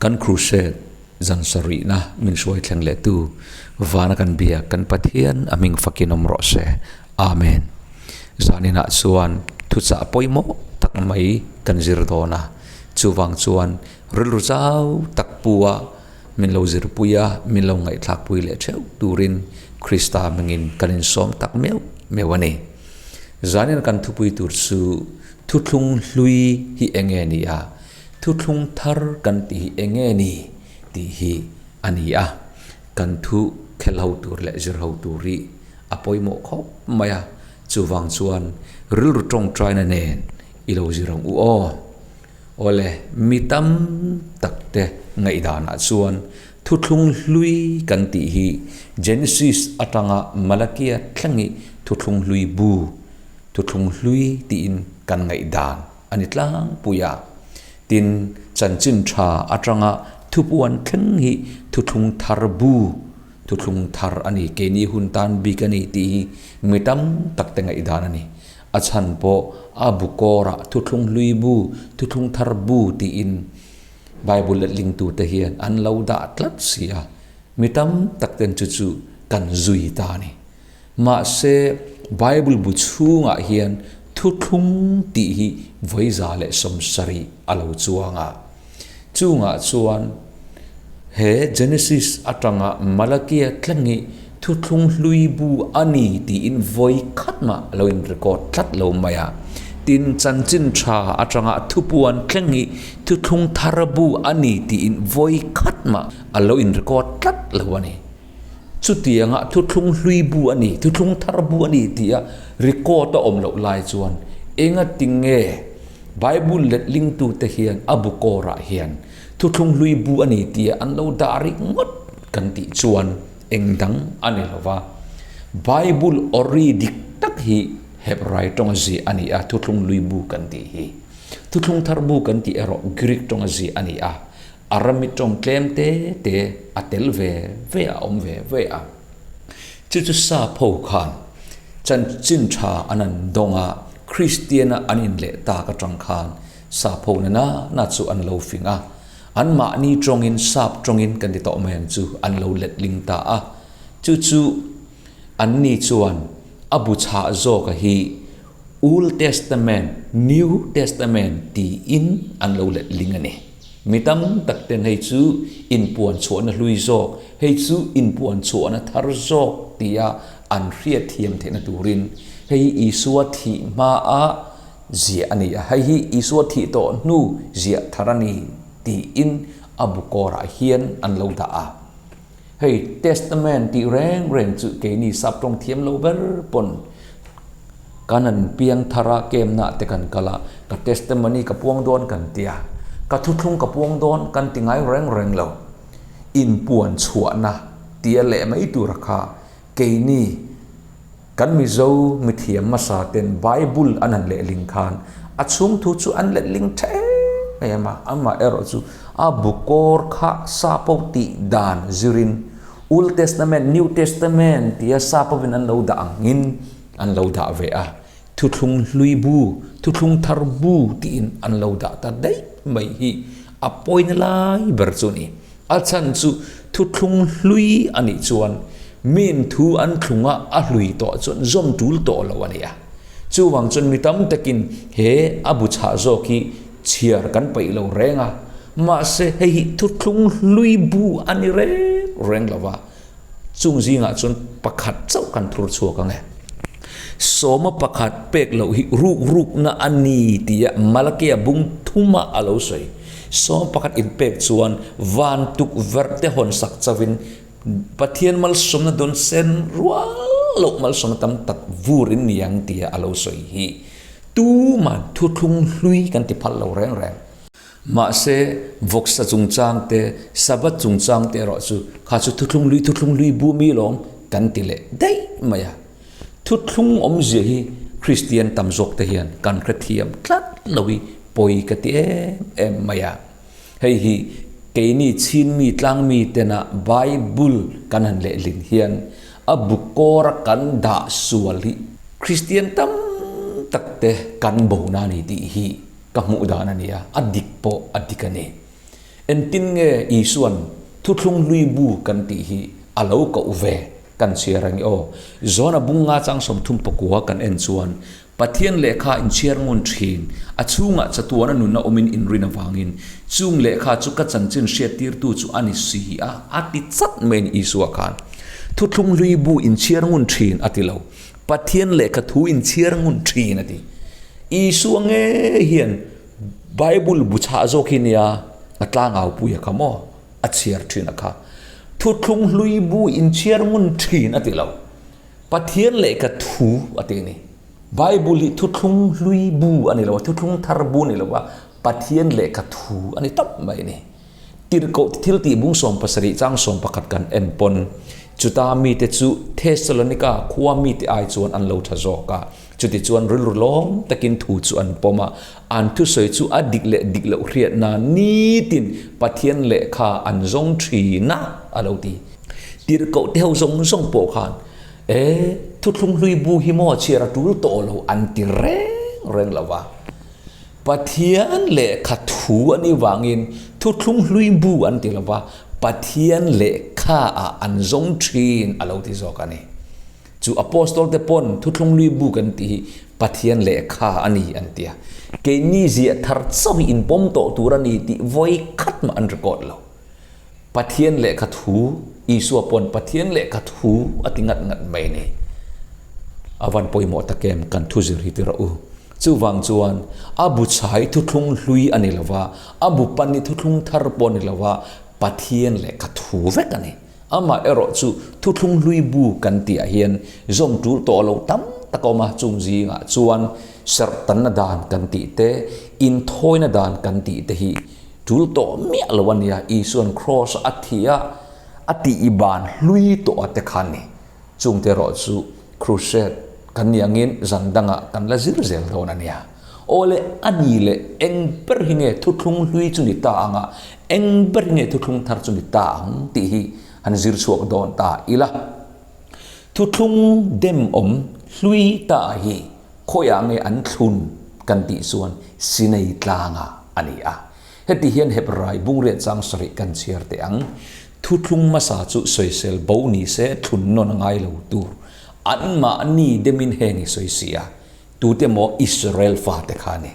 Kan Crusade zan sarihna min hruai thleng lehtu vana kan biak kan Pathian a hming fakin awm rawh se. Amen. Zaninah chuan thuchah pawimawh tak mai kan zir dawn a, chuvang chuan rilru zau tak pu a min lo zirpui a, min lo ngaihthlakpui leh theuh turin Krista hmingin kan insawm tak meuh meuh a ni. Zanin kan thupui tur chu Thuthlung hlui hi eng nge ni a? Thuthlung thar kan tih hi eng nge ni tih hi a ni a, kan thu khel ho tur leh zir ho tur hi a pawimawh khawp mai a, chuvang chuan rilru tawngtaina nen i lo zir ang u aw. Awle, mi tam tak te ngaihdanah chuan thuthlung hlui kan tih hi Genesis atanga Malakia thlengi thuthlung hlui bu, thuthlung hlui tiin kan ngaihdan a ni tlangpui a. Tin, chanchin tha atanga thupuan thleng hi thuthlung thar bu, thuthlung thar a ni, keini hun tan bik a ni tih hi mi tam tak te ngaihdan a ni. A chhan pawh a bu kawrah thuthlung hlui bu, thuthlung thar bu tiin Bible letlingtute hian an lo dah tlat si a, mi tam tak ten chu chu kan zui ta a ni. Mahse, Bible bu chhungah hian thuthlung tih hi 170 a lo chuang a. Chungah chuan he Genesis atanga Malakia tlengi thuthlung hlui bu a ni tiin vawi khat mah a lo in record tlat lo mai a. Tin, chanchin tha atanga thupuan tlengi thuthlung thar bu a ni tiin vawi khat mah a lo in record tlat lo a ni. Chutianga thuthlung hlui bu a ni, thuthlung thar bu a ni tia record a awm loh lai chuan engatinge Bible letlingtute hian a bu kawrah hian thuthlung hlui bu a ni tia an lo dah ringawt kan tih chuan eng dang a ni lo va. Bible ori dik tak hi Hebrai tawnga ziah a ni a, thuthlung hlui bu kan tih hi. Thuthlung thar bu kan tih erawh Greek tawnga ziah a ni a. A rami tawng tlem te te a tel ve ve a, awm ve ve a. Chu chu sap ho khan chanchin tha an an dawng a, Kristiana an inleh tak atang khan sap ho na na na chu an lo fing a, an mahni tawngin sap tawngin kan ti tawh mai ang chu an lo letling ta a. Chu chu anni chuan a bu chhah zawka hi Old Testament, New Testament tiin an lo letling a ni. Mi tam tak ten hei chu inpuan chhuahna hlui zawk, hei chu inpuan chhuahna thar zawk tia an hriatthiam theihna turin hei hi Isua thih hmaa ziah a ni a, hei hi Isua thih tawh hnu ziah thar a ni tiin a bu kawrah hian an lo dah a. Hei Testament tih reng reng chu keini saptawng thiam lo ber pawn kan an piang thar a, kemna te kan kal a, ka testimony ka puang dawn kan ti a, ka thuthlung ka puang dawn kan ti ngai reng reng lo. Inpuan chhuahna tia leh mai tura kha keini kan Mizo mithiam hmasa ten Bible an han lehling khan a chhung thu chu an letling tha em em a, amaherawh chu a bu kawr kha sapo tih dan zirin Old Testament, New Testament tia sapovin an lo dah angin an lo dah ve a, thuthlung hlui bu, thuthlung thar bu tiin an lo dah ta daih mai hi a pawina lai ber chu a ni. A chhan chu thuthlung hlui a nih chuan min thu an thlung a, a hlui tawh chuan zawm tul tawh lo a ni a. Chuvang chuan mi tam takin he a bu chhah zawk hi chhiar kan peih lo reng a, mahse hei hi thuthlung hlui bu a ni reng reng lo va, chung zingah chuan pakhat chauh kan thur chhuak ang e. Sawma pakhat pek loh hi ruk rukna a ni tia Malakia bung thuma a lo sawi. Sawma pakhat inpek chuan van tukverh te hawn sak chauhin Pathian malsawmna dawn sen rual loh malsawmna tam tak vurin ni ang tia a lo sawi hi tuman thuthlung hlui kan ti phal lo reng reng. Mahse, vawksa chungchang te, Sabbath chungchang te erawh chu kha chu thuthlung hlui thuthlung hlui bu mi lawm kan ti leh daih mai a. Thuthlung awmzia hi Kristian tam zawk te hian kan hrethiam tlat lo hi pawi ka ti em em mai a. Hei hi keini Chinmi tlangmi tena Bible kan han lehlin hian a bu kawra kan dah sual hi Kristian tam tak te kan bo na a ni tih hi ka hmuh dan a ni a, a dik pawh a dik a ni. Engtin nge Isuan thuthlung hlui bu kan tih hi a lo koh ve kan chhiar ang i aw? John-a bung nga chang 34 kan en chuan, Pathian lehkha inchhiar ngun thin, a chhungah chatuana nunna awmin inrin avangin, chung lehkha chu ka chanchin hriattirtu chu a ni si a, a ti chat mai ni Isua khan. Thuthlung hlui bu inchhiar ngun thin a ti lo. Pathian lehkha thu inchhiar ngun thin a ti. Isua ngei hian Bible bu chhah zawk hi nia a tlangau pui a kha maw? A chhiar thin a kha. Thuthlung hlui bu inchhiar ngun thin a ti lo. Pathian lehkha thu a ti a ni. Bible hi thuthlung hlui bu a ni lo a, thuthlung thar bu a ni lo a, Pathian lehkha thu a ni tawp mai a ni. Tirhkoh thil tih bung 70 chang 11 kan en pawn chuta mite chu Thessalonika khua mite ai chuan an lo tha zawk a. Chutichuan rilru lawm takin thu chu an pawm a, an thusawi chu a dik leh dik loh hriatna nitin Pathian lehkha an zawng thin a, a lo ti. Tirhkoh te ho zawng zawng pawh khan, E, thuthlung hlui bu hi maw chhiar a tul tawh lo an ti reng reng lo va. Pathian lehkha thu a nih vangin thuthlung hlui bu an ti lo va, Pathian lehkha ah an zawng thin a lo ti zawk a ni. Chu Apostol te pawn thuthlung lui bu kan tih hi Pathian lehkha a ni an ti a. Keini ziah thar chauh hi inpawm tawh tur a ni tih vawi khat mah an record lo. Pathian lehkha thu, Isua pawn Pathian lehkha thu a ti ngat ngat mai a ni. A van pawimawh tak em kan thu zir hi ti rawh u. Chuvang chuan a bu chhai thuthlung hlui a ni lo va, a bu pan hi thuthlung thar pawh a ni lo va, Pathian lehkha thu vek a ni. Amah erawh chu thuthlung hlui bu kan tihah hian zawm tul tawh lo tam tak a awm a, chung zingah chuan serhtanna dan kan tih te, inthawina dan kan tih te hi tul tawh miah lo a nia, Isua'n kraws a thi a, a tih i ban hlui tawh a te kha a ni. Chungte erawh chu crusade kan nih angin zan dangah kan la zir zel dawn a nia. Aw le, a ni leh eng ber hi nge thuthlung hlui chu ni ta ang a, eng ber hi nge thuthlung thar chu ni ta ang tih hi han zir chhuak dawn ta ila. Thuthlung demawm hlui ta hi khawiah nge an thlun kan tih chuan Sinai tlangah a ni a. Heti hian Hebrai bungriat chang sarih kan chhiar teh ang. Thuthlung hmasa chu sawisel bo ni se thlun nawn a ngai lo tur. Anmahni demin heng i sawi si a, tute maw Israel fate kha a ni.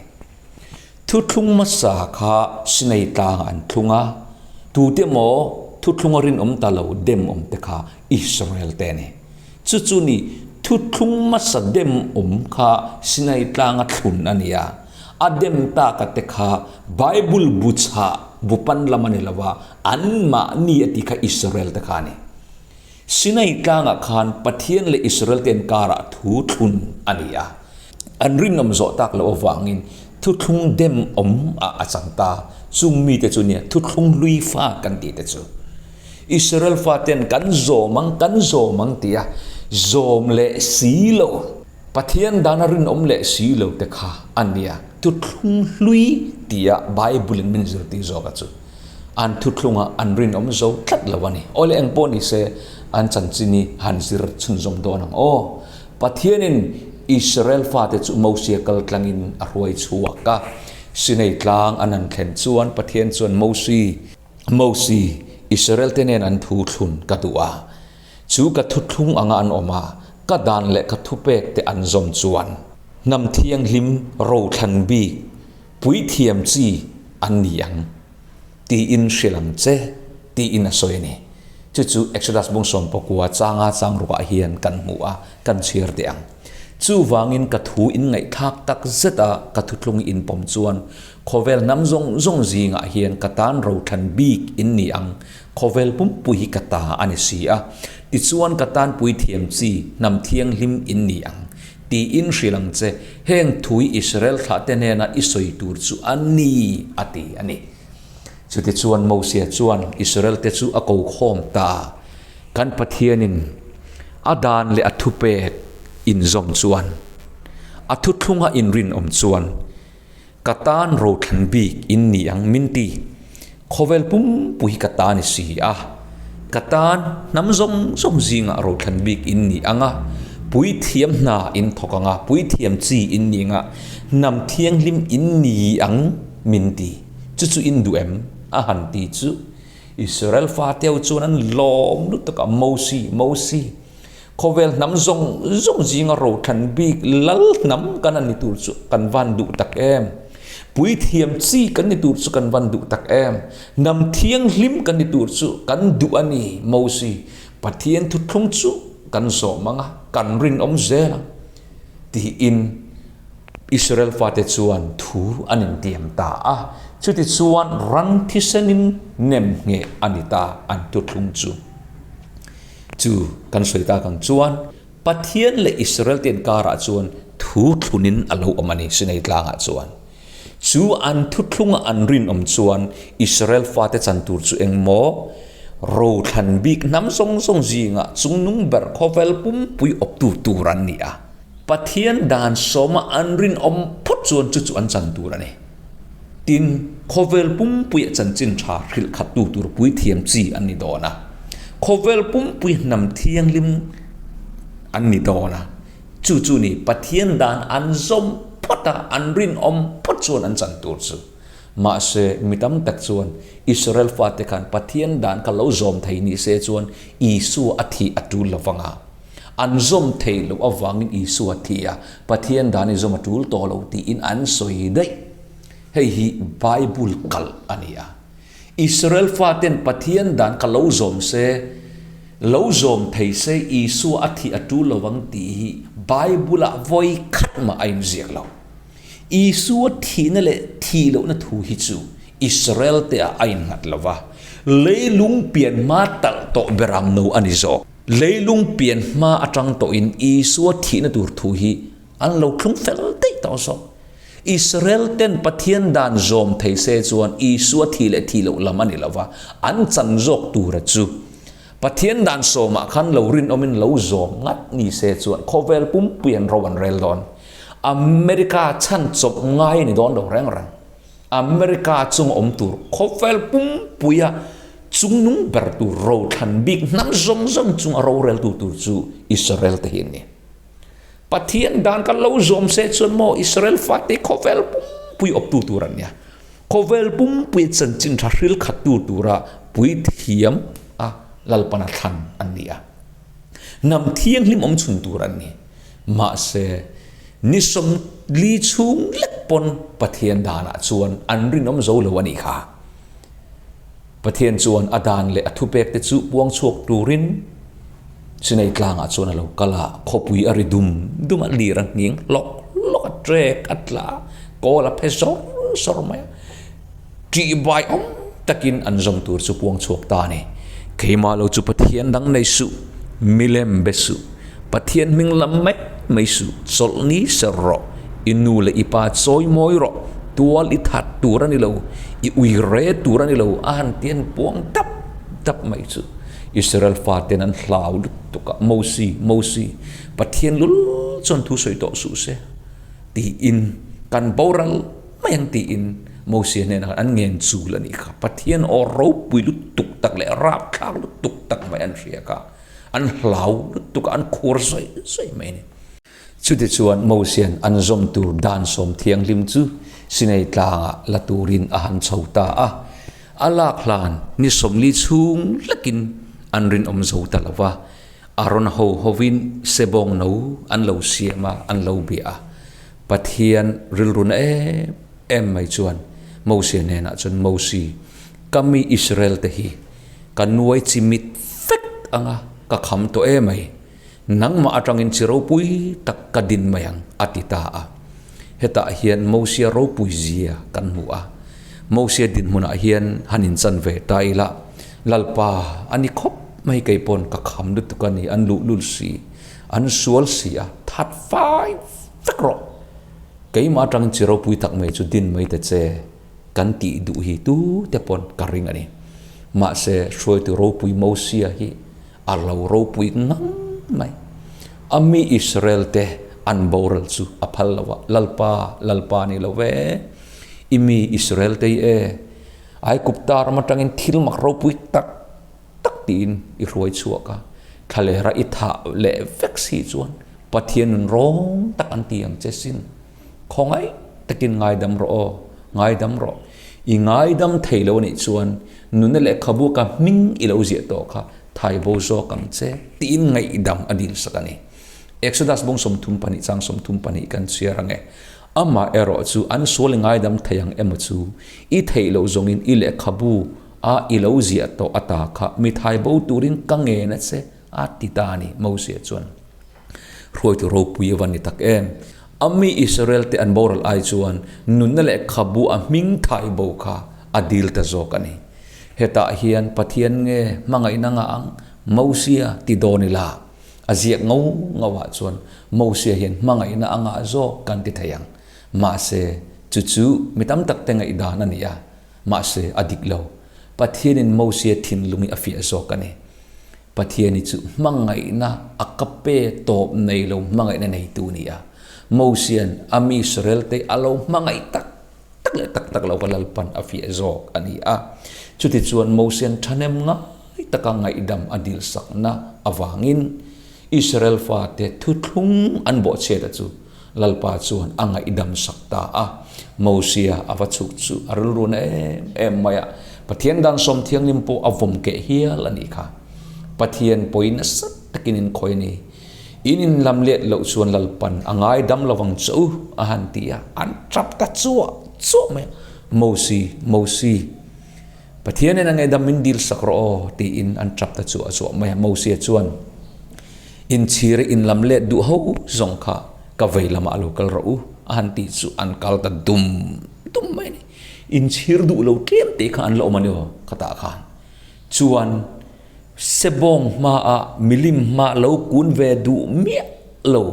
Thuthlung hmasa kha Sinai tlangah an thlung a, tute maw thuthlunga rinawm ta lo dem awm te kha Israel te a ni. Chu chu ni thuthlung hmasa dem awm kha Sinai tlanga thlun a ni a. A dem taka te kha Bible bu chhah bu pan lam a ni lo va, anmahni a ti kha Israel te kha a ni. Sinai tlangah khan Pathian leh Israel te inkarah thu thlun a ni a. An rinawm zawh tak loh avangin thuthlung dem awm ah a chang ta. Chung mite chu nia thuthlung hlui fa kan tih te chu. Israel faten kan zawm ang, kan zawm ang tia zawm leh si lo. Pathian dana rinawm leh si lo te kha a nia, thuthlung hlui tia Bible in min zirtir zawk a chu. An thuthlunga an rinawm zo tlat lo a ni. Awle eng pawh ni se, an chanchin hi han zir chhunzawm dawn ang aw. Pathianin Israel fate chu Mosia kal tlangin a hruai chhuak a. Sinai tlang an han thlen chuan Pathian chuan Mosi, Mosi, Israel te nen an thu thlun ka duh a. Chu ka thuthlung anga an awm a, ka dan leh ka thupek te an zawm chuan hnam thianghlim rothlan bik puithiam chi an ni ang tiin hrilh ang che tiin a sawi a ni. Chu chu Exodus bung 19 changa chang rukah hian kan hmu a, kan chhiar teh ang. Chuvangin ka thu in ngaihthlak tak zet a, ka thuthlung in pawm chuan khawvel hnam zawng zawng zingah hian ka tan rothlan bik in ni ang Khawvel pumpui hi ka ta a ni si a, tichuan ka tanpui thiam chi hnam thianghlim in ni ang, tiin hrilh ang che, heng thui Israel thlahte hnena i sawi tur chu a ni, a ti a ni. Chutichuan Mosia chuan Israelte chu a ko khawm ta a, Kan Pathianin a dan leh a thupek inzawm chuan, a thuthlunga inrinawm chuan, Ka tan rothlan bik in ni ang min ti. Khawvel pumpui hi ka ta ni si a. Ka tan hnam zawng zawng zingah rothlan bik in ni ang a, puithiam hna in thawk ang a, puithiam chi in ni ang a, hnam thianghlim in ni ang min ti. Chu chu in duh em? a han ti chu Israel fate ho chuan an lawm lutuk a, Mosi, Mosi, khawvel hnam zawng zawng zinga rothlan bik lal hnam kan han ni tur chu kan van duh tak em? Puithiam chi kan ni tur chu kan van duh tak em? Hnam thianghlim kan ni tur chu kan duh a ni, Mosi, Pathian thuthlung chu kan zawm ang a, kan rinawm zel ang, tiin Israel fate chuan thu an intiam ta a. Chutichuan ran thisenin nem ngheh a ni ta an thuthlung chu. Chu kan sawi tak ang chuan Pathian leh Israel te inkarah chuan thu thlunin a lo awm a ni Sinai tlangah chuan. Chu an thuthlunga an rinawm chuan Israel fate chan tur chu eng maw? Rothlan bik hnam zawng zawng zingah chungnung ber khawvel pumpui awptu tur an ni a. Pathian dan sawma an rinawm phawt chuan chu chu an chan tur a ni. Tin, khawvel pumpuia chanchin tha hrilh khattu tur puithiam chi an ni dawn a. Khawvel pumpui hnam thianghlim an ni dawn a. Chu chu ni Pathian dan an zawm phawt a, an rinawm phawt chuan an chan tur chu. Mahse, mi tam tak chuan Israel fate khan Pathian dan kha lo zawm thei ni se chuan Isua a thih a tul lo vang a. An zawm thei loh avangin Isua thi a, Pathian dan i zawm a tul tawh lo tiin an sawi daih. Hei hi Bible kalh a ni a. Israel faten Pathian dan kha lo zawm se, lo zawm thei se Isua a thih a tul lo ang tih hi Bible-ah vawi khat mah a inziak lo. Isua thihna leh thih lohna thu hi chu Israel te ah a innghat lo va, leilung pian hma talh tawh beram no a ni zawk. Leilung pian hma atang tawhin Isua thihna tur thu hi an lo thlung fel daih tawh zawk. Israel ten Pathian dan zawm thei se chuan Isua thih leh thih loh lam a ni lo va, an chan zawk tura chu Pathian dan sawmah khan lo rinawmin lo zawm ngat ni se chuan khawvel pumpui an ro an rel dawn. America chhan chawp ngai a ni dawn lo reng reng. America chung awm tur khawvel pumpuia chungnung ber tur rothlan bik hnam zawng zawng chung a roreltu tur chu Israel te hi an ni. Pathian dan kan lo zawm se chuan maw Israel fate khawvel pumpui awptu tur an nia. Khawvel pumpuia chanchin tha hril khattu tura puithiam a Lalpana thlan an ni a. Hnam thianghlim awm chhun tur an ni. Mahse, ni 40 chhung lek pawn Pathian danah chuan an rinawm zo lo a nih kha. Pathian chuan a dan leh a thupek te chu puang chhuak turin Sinai tlangah chuan a lo kal a, khawpui a ri dum dum a, lir a nghing hlawk hlawk a, trek a tla a, kawl a phe zawr zawr mai a. Ṭihbai awm takin an zawm tur chu puang chhuak ta a ni. Keimah lo chu Pathian dang nei suh, milem be suh, Pathian hming lam mai mai suh, chawlh ni ser rawh, i nu leh i pa chawi mawi rawh, tual i that tur a ni lo, i ui re tur a ni lo, a han ti an puang dap dap mai chu. Israel faten an hlau lutuk a, Mosi, Mosi, Pathian lul chuan thu sawi tawh suh se, tiin kan boral mai ang tiin Mosia hnenah khan an ngen chul a nih kha. Pathian aw ropui lutuk tak leh rapthlak lutuk tak mai an hria kha. An hlau lutuk a, an khur sawi sawi mai a ni. Chutichuan Mosia'n an zawm tur dan sawm thianghlim chu Sinai tlangah la turin a han chho ta a. A lak hlan ni 40 chhung lekin an rinawm zo ta lo va. Aaron ho hovin sebawng no an lo siam a, an lo bia a. Pathian rilruna em em mai chuan Mosia hnenah chuan, Mosi, ka mi Israel te hi ka nuai chi mit vek ang a, ka kham tawh em mai. Nangmah atangin chi ropui tak ka din mai ang, a ti ta a. Hetah hian Mosia ropui zia kan hmu a. Mosia dinhmunah hian han inchan ve ta ila, Lalpa, a ni khawp mai kei pawn ka kham lutuk a ni, an luhlul si. An sual si a, that fai vek rawh. Keimah atangin chi ropui tak mai chu din mai ta che kan tih duh hi tu te pawn ka ring a ni. Mahse, hruaitu ropui Mosia hi a lo ropui ngang mai. A mi Israel te an boral chu a phal lo a, Lalpa, Lalpa ni lo ve, i mi Israel te hi e, Aigupta ram atangin thil mak ropui tak tak tiin i hruai chhuak a, thlalera i thah leh vek si chuan Pathian nun rawng tak an ti ang che sin. Khawngaih takin ngaidam rawh aw, ngaidam rawh. I ngaidam thei lo anih chuan nunna lehkhabu ka hming i lo ziah tawh kha thai bo zawk ang che tiin ngaihdam a dilsak a ni. Exodus bawng 32 chang 32 kan chhiar ang e. Amah erawh chu an sual i ngaidam thei ang emaw chu i theih loh zawngin i lehkhabu a i lo ziah tawh ata kha mi thai bo turin ka ngen a che a ti ta a ni, Mosia chuan. Hruaitu ropui a va ni tak em! A mi Israel te an boral ai chuan nunna lehkhabu a hming thai bo kha a dil ta zawk a ni. Hetah hian Pathian nge hmangaihna ngah ang Mosia ti dawn ila a ziak ngau ngau ah chuan Mosia hian hmangaihna a ngah zawk kan ti thei ang. Mahse, chu chu mi tam tak te ngaihdan a ni a, mahse a dik lo. Pathianin Mosia thinlung hi a fiah zawk a ni. Pathiani chu hmangaihna a ka pe tawp nei lo hmangaihna neitu a ni a. Mosia'n a mi Israelte a lo hmangaih tak tak leh tak tak lo kha Lalpan a fiah zawk a ni a. Chutichuan Mosia'n thahnem ngai taka ngaihdam a dilsakna avangin Israel fate thuthlung an bawhchhiata chu Lalpa chuan a ngaihdam sak ta a. Mosia a va chhuk chu a rilru na em em mai a, Pathian dan sawm thianghlim pawh a vawm keh hial a nih kha. Pathian pawi nasa takin in khawi a ni. In inlam let loh chuan Lalpan a ngaidam lovang che u a han ti a, an tap ta chuah chuah mai a. Mosi, Mosi, Pathianin a ngaidam min dil sak rawh aw tiin an tap ta chuah chuah mai a. Mosia chuan, Inchhir i inlam let duh ho zawng kha ka vei lamah lo kal rawh u a han tih chu an kal ta dum dum mai a ni. Inchhir duh lo tlem te kha an la awm a ni aw khatah khan. Chuan sebawng hmaah milim hma lo kun ve duh miah lo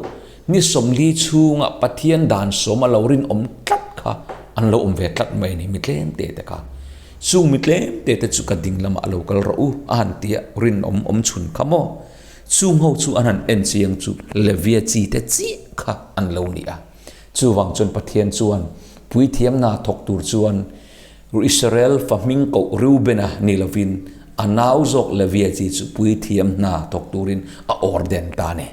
ni 40 chhunga Pathian dan sawm a lo rinawm tlat kha an lo awm ve tlat mai a ni mi tlem te te kha. Chung mi tlem te te chu ka ding lamah lo kal rawh u a han tia rinawm awm chhun kha maw. Chung ho chu an han en chiang chu Levia chi te chiah kha an lo ni a. Chuvang chuan Pathian chuan puithiamna thawk tur chuan Israel fa hming koh Reubena ni lovin a nau zawk Levia chi chu puithiam hna thawk turin a orden ta a ni.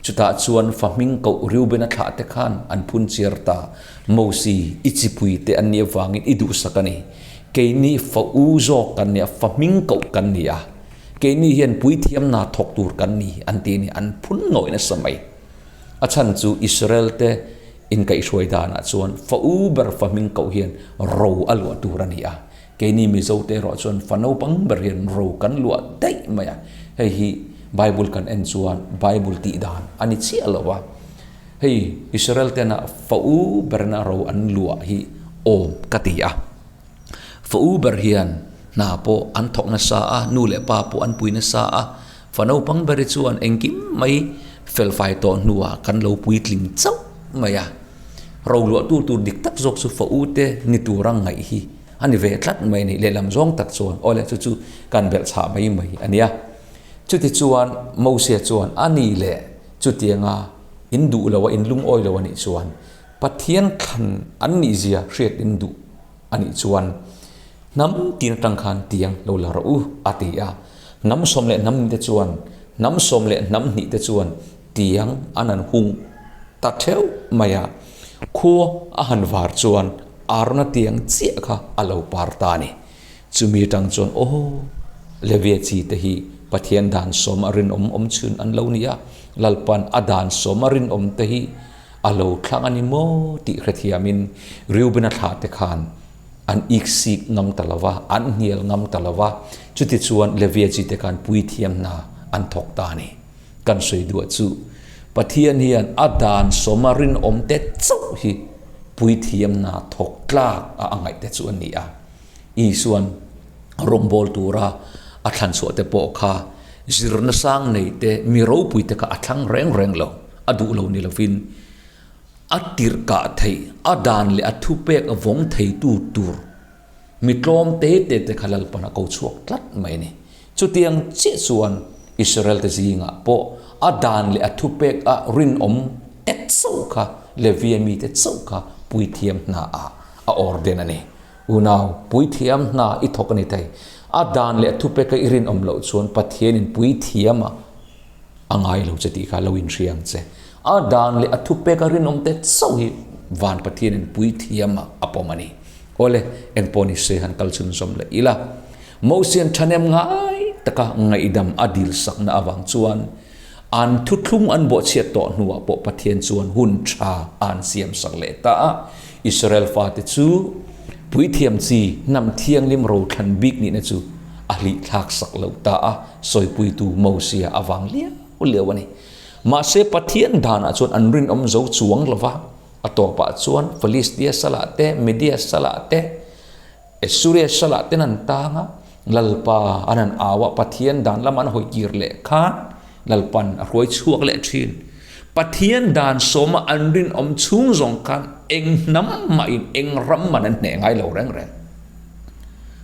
Chutah chuan fa hming koh Reubena thlah te khan an phun chiar ta, Mosi, i chipui te an nih avangin i duhsak a ni. Keini fa u zawk kan ni a, fa hming koh kan ni a. Keini hian puithiamna thawk tur kan ni an ti a ni, an phun ngawih nasa mai. A chhan chu Israel te inkaihhruai danah chuan fa u ber fa hming koh hian ro a luah tur a ni a. Keini Mizo te erawh chuan fa naupang ber hian ro kan luah daih mai a. Hei hi Bible kan en chuan Bible tih dan a ni chiah lo a. Hei Israel tena fa u berna ro an luah hi awm ka ti a. Fa u ber hian hna pawh an thawk nasa a, nu leh pa pawh an pui nasa a, fa naupang ber hi chuan engkim mai felfai tawh hnuah kan lo puitling chauh mai a. Roluah tur tur dik tak zawk chu fa u te ni tura ngaih hi a ni ve tlat mai a ni. Lehlam zawng tak chuan aw le chu chu kan belh chhah mai mai a nia. Chutichuan Mosia chuan a ni leh chutianga in duh lo a, in lungawi lo a nih chuan Pathian thlan an nih zia hriat in duh a nih chuan hnam tin atang khan tiang lo la rawh u a ti a. Hnam sawm leh hnam te chuan hnam sawm leh hnam hnih te chuan tiang an han hung ta theuh mai a. Khua a han var chuan Arona tiang chiah kha a lo par ta a ni. Chumi atang chuan aw Levia chi te hi Pathian dan sawm a rinawm awm chhun an lo ni a, Lalpan a dan sawm a rinawm te hi A lo thlang a ni maw tih hrethiamin Reuben-a thlah te khan an iksik ngam ta lo va, an hnial ngam ta lo va, chutichuan Levia chi te khan puithiam hna an thawk ta a ni. Kan sawi duah chu Pathian hian a dan sawma rinawm te chauh hi puithiam hna thawk tlak a a ngaih te chu a ni a. Isuan rawngbâwl tura a thlan chhuah te pawh kha zirna sang nei te, mi ropui te kha a thlang reng reng lo. A duh lo ni lovin a tirhkah theih, a dan leh a thupek vawng theitu tur mi tlawm te te te kha Lalpan a ko chhuak tlat mai a ni. Chutiang chiah chuan Israel te zingah pawh a dan leh a thupek a rinawm te chauh kha Levia mite chauh kha puithiam hnaah a orden a ni. Unau, puithiam hna i thawk a ni thei. A dan leh a thupeka i rinawm loh chuan Pathianin puithiama a ngai lo che tih kha lo inhria ang che. A dan leh a thupeka rinawm te chauh hi van Pathianin puithiama a pawm a ni. Awle, engpawh ni se han kal chhunzawm leh ila. Mosian ṭhahnem ngai taka ngaihdam a dilsakna avang chuan an thuthlung an bawhchhiat tawh hnuah pawh Pathian chuan hun ṭha a han siamsak leh ta a. Israel fate chu puithiam chi hnam thianghlim rothlan bik nihna chu a hlihthlaksak lo ta a, sawipuitu Mosia avang liau liau a ni. Mahse, Pathian danah chuan an rinawm zo chuang lo va, a tawpah chuan Philistia salah te, Media salah te, Suria salah ten an tang a, Lalpa an han au a, Pathian dan lama an hawi kir leh khan Lalpan a hruai chhuak leh thin. Pathian dan sawma an rinawm chhung zawng khan eng hnam mahin eng ram man an hneh ngai lo reng reng.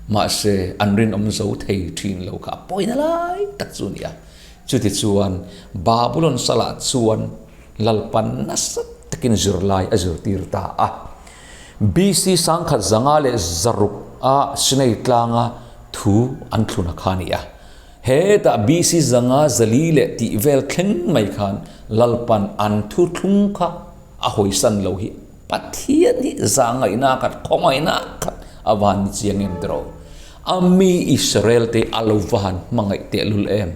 Mahse, an rinawm zo thei thin lo kha a pawina lai tak chu a ni a. Chutichuan, Babulon salah chuan Lalpan nasa takin zirlai a zirtir ta a. BC 1506 a Sinai tlanga thu an thlun a kha a ni a. Hetah BC 504 leh tih vel thleng mai khan Lalpan an thu thlung kha a hawisan lo hi Pathian hi zahngaihna khat, khawngaihna khat a van ni chiang em tiraw? A mi Israel te a lo va han hmangaih tehlul em?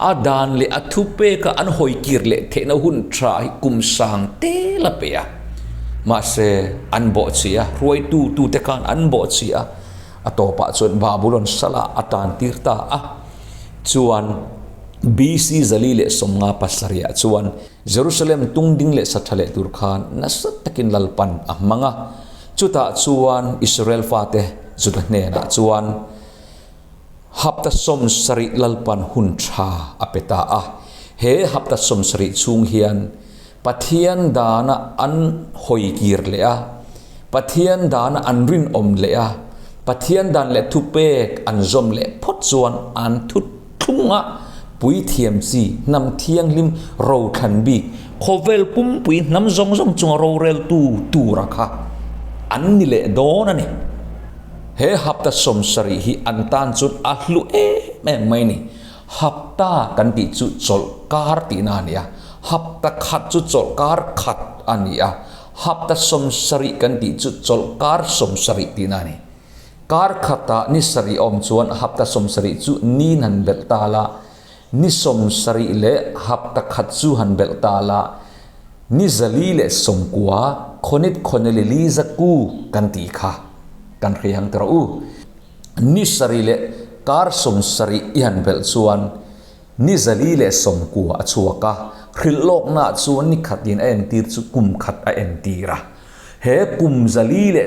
A dan leh a thupeka an hawikir leh theihna hun tha hi kum sang te la pe a. Mahse, an bawhchhi a, hruaitu tute khan an bawhchhi a, a tawpah chuan Babulon salah a tantir ta a. Chuan BC 457 ah chuan Jerusalem tungding leh sa tha leh tur khan nasa takin Lalpan a hmang a. Chutah chuan Israel fate Juda hnenah chuan hapta 70 Lalpan hun tha a pe ta a. He hapta 70 chhung hian Pathian dana an hawi kir leh a, Pathian dana an rinawm leh a, Pathian dan leh thupek an zawm leh phawt chuan an thu thlunga puithiam chi hnam thianghlim rothlan bik khawvel pumpui hnam zawng zawng chunga roreltu tura kha an ni leh dawn a ni. He hapta 70 hi an tan chuan a hlu em em mai a ni. Hapta kan tih chu chawlhkar tihna a ni a, hapta khat chu chawlhkar khat a ni a, hapta 70 kan tih chu chawlhkar 70 tihna a ni. Kar khatah ni sarih awm chuan hapta 70 chu nin han belh ta la, ni 70 leh hapta khat chu han belh ta la, ni 490 khawnit khawneli li zaku kan tih kha kan hre ang tawh u. Ni sarih leh kar 70 i han belh chuan ni 490 a chhuak a, hrilh lawknaah chuan ni khatin a entir chu kum khat a entir a. He kum 490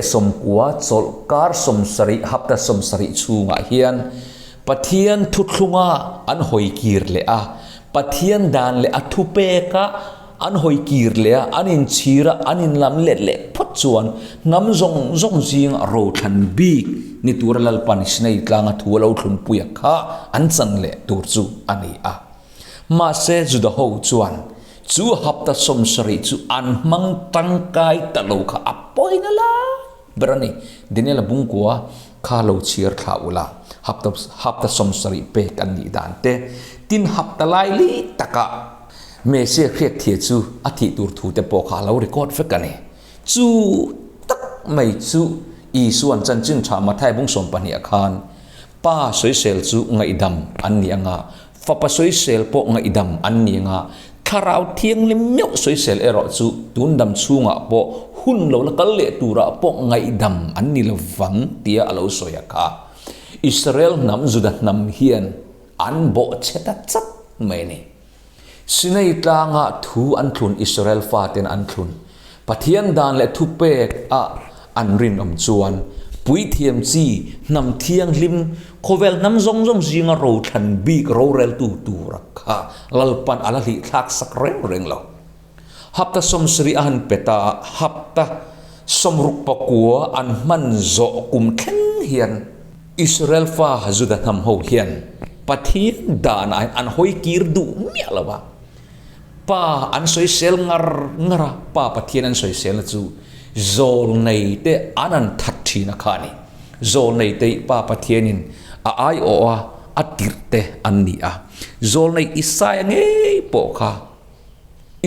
chawlh kar 70 hapta 70 chhungah hian Pathian thuthlunga an hawi kir leh a, Pathian dan leh a thupeka an hawi kir leh a, an inchhir a, an inlam let leh phawt chuan hnam zawng zawng zing rothlan bik ni tura Lalpan Sinai tlanga thu a lo thlunpui a kha an chan leh tur chu a ni a. Mahse Juda ho chuan chu hapta 70 chu an hmang tangkai ta lo kha a pawina lai ber a ni. Daniel-a bungkua kha lo chhiar thla ula, hapta hapta 70 pek an nih dan te, tin hapta lai li takah Messiah hriat thia chu a thih tur thu te pawh kha a lo record vek a ni. Chu tak mai chu Isua'n chanchin tha Mathai bung 12 ah khan Pa sawisel chu ngaihdam an ni anga, Fapa sawisel pawh ngaihdam an ni anga, Thlarau Thianghlim meuh sawisel erawh chu tun dam chhungah pawh hun lo la kal leh turah pawh ngaihdam an ni lovang tia a lo sawi a kha. Israel hnam Juda hnam hian an bawhchhe ta chat mai a ni. Sinai tlanga thu an thlun Israel faten an thlun. Pathian dan leh thupek a an rinawm chuan puithiam chi hnam thianghlim khawvel hnam zawng zawng zinga rothlan bik roreltu tura kha Lalpan a la hlihthlak sak reng reng lo. Hapta 70 a han pe ta a, hapta 69 an hman zawh kum thleng hian Israel fa Juda hnam ho hian Pathian danah hian an hawi kir duh miah lo a, Pa an sawisel ngar ngar a, Pa Pathian an sawiselna chu zawlnei te an an that thin a kha a ni. Zawlnei te Pa Pathianin a aiawh a, a tirh te an ni a. Zawlnei Isaia ngei pawh kha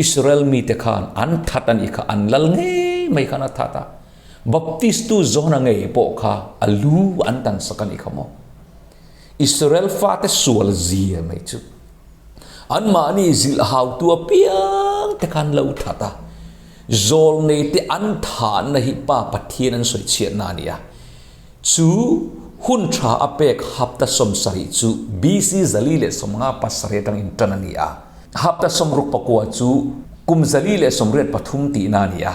Israel mite khan an that a nih kha, an lal ngei mai khan a that a. Baptistu Johna ngei pawh kha a lu an tan sak a nih kha maw? Israel fate sual zia mai chu anmahni zilh hautu apiang te khan lo that a, zawlneite an thahna hi Pa Pathian an sawi chhiatna a ni a. Chu hun tha a pek hapta 70 chu BC 457 atang intan a ni a. Hapta 64 chu kum 483 tihna a ni a.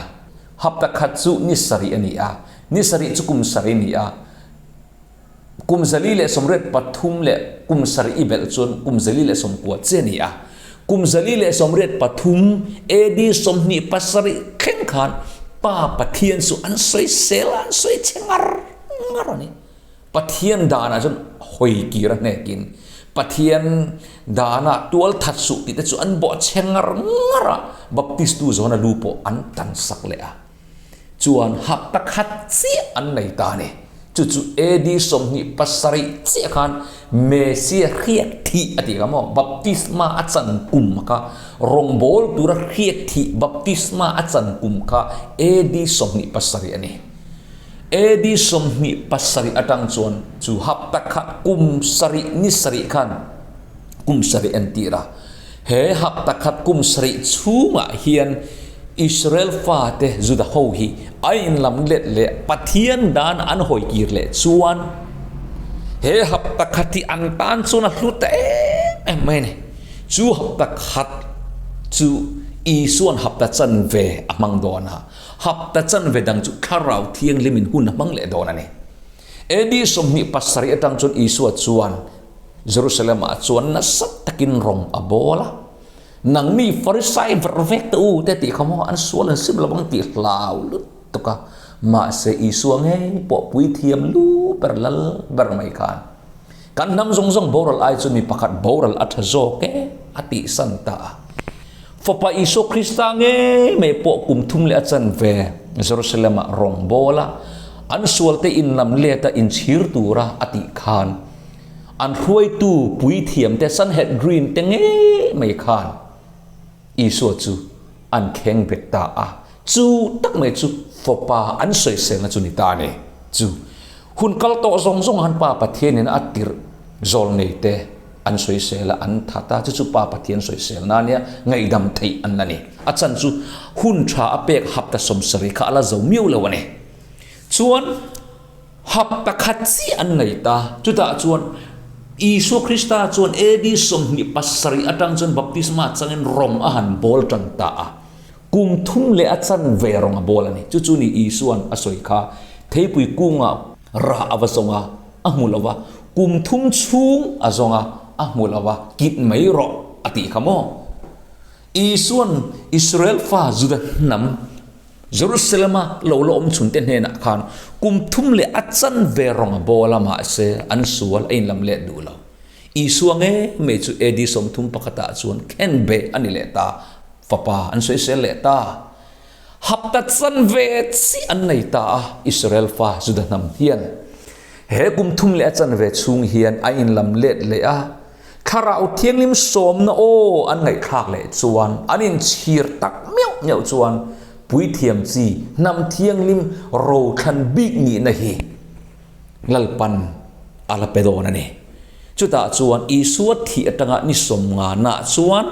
Hapta khat chu ni sarih a ni a, ni sarih chu kum sarih a ni a. Kum 483 leh kum sarih i belh chuan kum 490 che a ni a. Kum 483 AD 27 thleng khan Pa Pathian chu an sawi sel a, an sawi chhe ngar ngar a ni. Pathian danah chuan hawi kir a hnekin Pathian danah tual that suh tih te chu an bawh chhe ngar ngar a, Baptistu zawna lu pawh an tan sak leh a. Chuan hapta khat chiah an nei ta a ni. Chu chu AD 27 chiah khan Messia hriat thih a tih kha maw? Baptisma a chan kum kha, rawngbâwl tura hriat thih baptisma a chan kum kha AD 27 a ni. AD 27 atang chuan chu hapta khat kum sarih ni sarih khan kum sarih an tir a. He hapta khat kum sarih chhungah hian Israel fate Juda ho hi a inlam let leh Pathian dan an hawi kir leh chuan he hapta khat hi an tan chuan a hlu ta em em mai a ni. Chu hapta khat chu Isua'n hapta chanve a hmang dawn a, hapta chanve dang chu Thlarau Thianghlimin hun a hmang leh dawn a ni. AD 27 atang chuan Isua chuan Jerusalem-ah chuan nasa takin rawng a bawl a, Nangni Farisai ver vek te u te tih kha maw an sual an sim lo ang tih hlau lutuk a, mahse Isua ngei pawh puithiam lu ber lal ber mai khan kan hnam zawng zawng boral ai chu mi pakhat boral a tha zawk e a tihsan ta a. Fapa Isua Krista ngei mai pawh kum thum leh a chanve Jerusalem-ah rawng bawl a, an sualte inlam let a inchhir tura a tih khan An hruaitu puithiamte Sanhedrin te ngei mai khan Isua chu an kheng bet ta a, chu tak mai chu fawpa an sawiselna chu ni ta a ni. Chu hun kal tawh zawng zawng han Pa Pathianin a tirh zawl nei te an sawisel a, an that a, chu chu Pa Pathian sawiselna a nia, ngaihdam theih an la ni. A chan chu hun tha a pek hapta 70 kha a la zo miau lo a ni. Chuan. Hap pakhat chiah an nei ta. Chutah chuan Isua Krista chuan AD 27 atang chuan baptisma changin rawng a han bawl tan ta a. Kum thum leh a chanve rawng a bawl a ni. Chu chu ni Isua'n a sawi kha. Theipui kungah rah a va zawng a, a hmu lo va. Kum thum chhung a zawng a, a hmu lo va. Kit mai rawh a tih kha maw? Isua'n Israel fa Juda hnam Jerusalem-a lo la awm chhunte hnenah khan kum thum leh a chanve rawng a bawl a, mahse an sual a inlam let duh lo. Isua ngei mai chu AD 31 ah chuan khen beh a ni leh ta, fapa an sawisel leh ta. Hapta chanve chiah an nei ta a, Israel fa Juda hnam hian he kum thum leh a chanve chhung hian a inlam let leh a, Thlarau Thianghlim sawmna aw an ngaihthlak leh chuan an inchhir tak meuh meuh chuan Puithiam chi hnam thianghlim rothlan bik nihna hi Lalpan a la pe dawn a ni. Chutah chuan Isua thih atanga ni sawmnganah chuan